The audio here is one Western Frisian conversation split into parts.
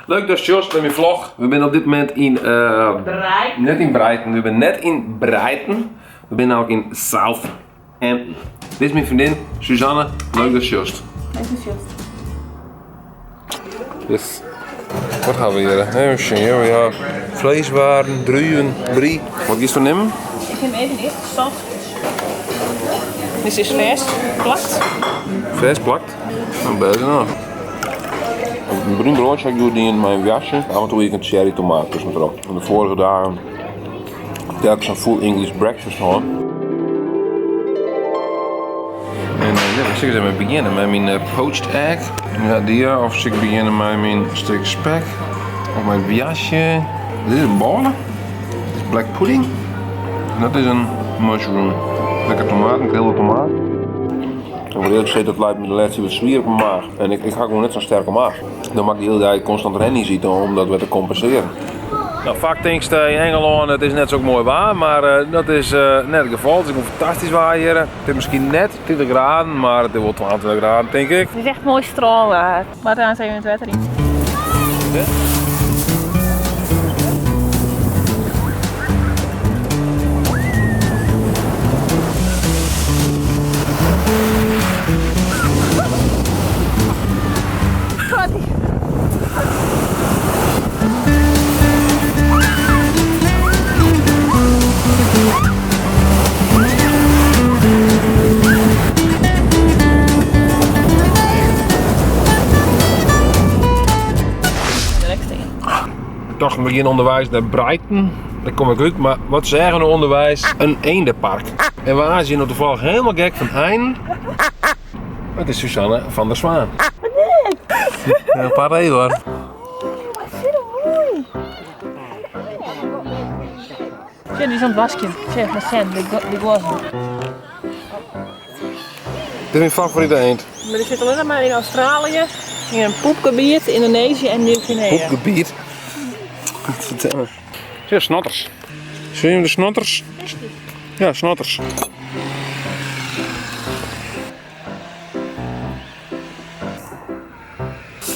Leuk datst sjochst nei myn vlog. We binne op dit momint yn Brighton. Net yn Brighton, we binne net yn Brighton. We binne nammentlik yn Southampton. Dit is myn freondin Suzanne. Leuk datst sjochst. Leuk datst sjochst. Yes. Wat ha we hjir? Even sjen, hjir we ha vleeswaren, druven, brie. Wat giest do nimmen? Ik nim even earst de sausage. Dit is fêstplakt. Fêstplakt? Nou, bêst genôch. In brún broadsje ha ik hjoed dien mei in woarstje. Af en toe ek in cherry tomaat tuskentroch. De foarige dagen telkens in full English breakfast hân. En ja, dan sil ik ris even begjinne mei myn poached egg. Ja, dy of sil ik begjinne mei myn stik spek of mei it woarstje. Dit is in bôle. Dit is black pudding. En dat is in mushroom. Lekker tomaat, grilde tomaat. Ik moet earlik sizze, dat leit my de lêste tiid wat swier op 'e maach. En ik, ik ha gewoan net sa'n sterke maach. Dan moat ik de hiele dei konstant Rennies ite om dat wer te kompensearjen. No, faak tinkst yn Ingelân it is net sok moai waar, mar eh, dat is eh, net it gefal. It is gewoan fantastysk waar hjir. It is miskien net 30 graden, mar it is wol 22 graden tink ik. It is echt moai strânwaar. Moat aanst even it wetter yn. Tocht we gean ûnderweis nei Brighton. Dêr kom ik út, mar wat seagen we ûnderweis? In eendepark. En wa is hjir no tafallich helemaal gek fan einen? Dat is Suzanne van der Zwaan. Een paar hoor. Moai. Sjoch, dy is oan it waskjen. Sjoch, mei Sen, de guozzen. Dit is myn favorite eend. Mar dy sit allinnich mar yn Australië, yn in poepgebiet, Yndonezië en Nieuw-Guinea. Poepgebiet? Fertel. Sjoch, snotters. Sjogge jim de snotters? Ja, snotters.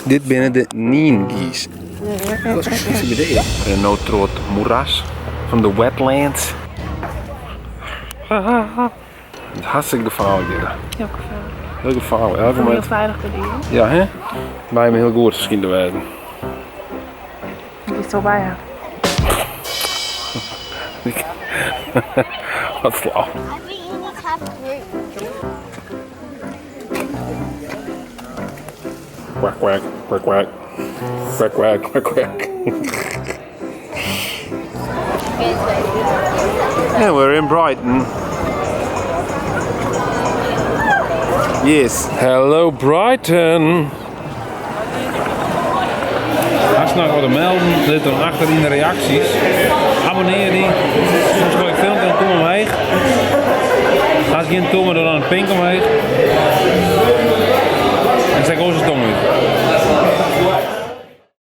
Dit binne de Nilgiis. En no troch it moeras fan de wetlands. Het is hartstikke gefaarlik hjir. Heel gefaarlik. Heel gefaarlik. Elke Heel moment. feilich by dy. Ja, hè? By my hiel goed skynt te wêzen. Ik is al by har. Wat flau. I think you need to have fruit. Kwak, kwak, kwak, kwak. Kwak, kwak, kwak, kwak. Yeah, we're in Brighton. Yes. Hello Brighton. Hast noch wat te melden? Lit dan achter yn de reaksjes. Abonnear dy. Soms goai ik filmke in tûm omheech. Hast gjin tûm, dan in pink omheech. En stek oars de tong út.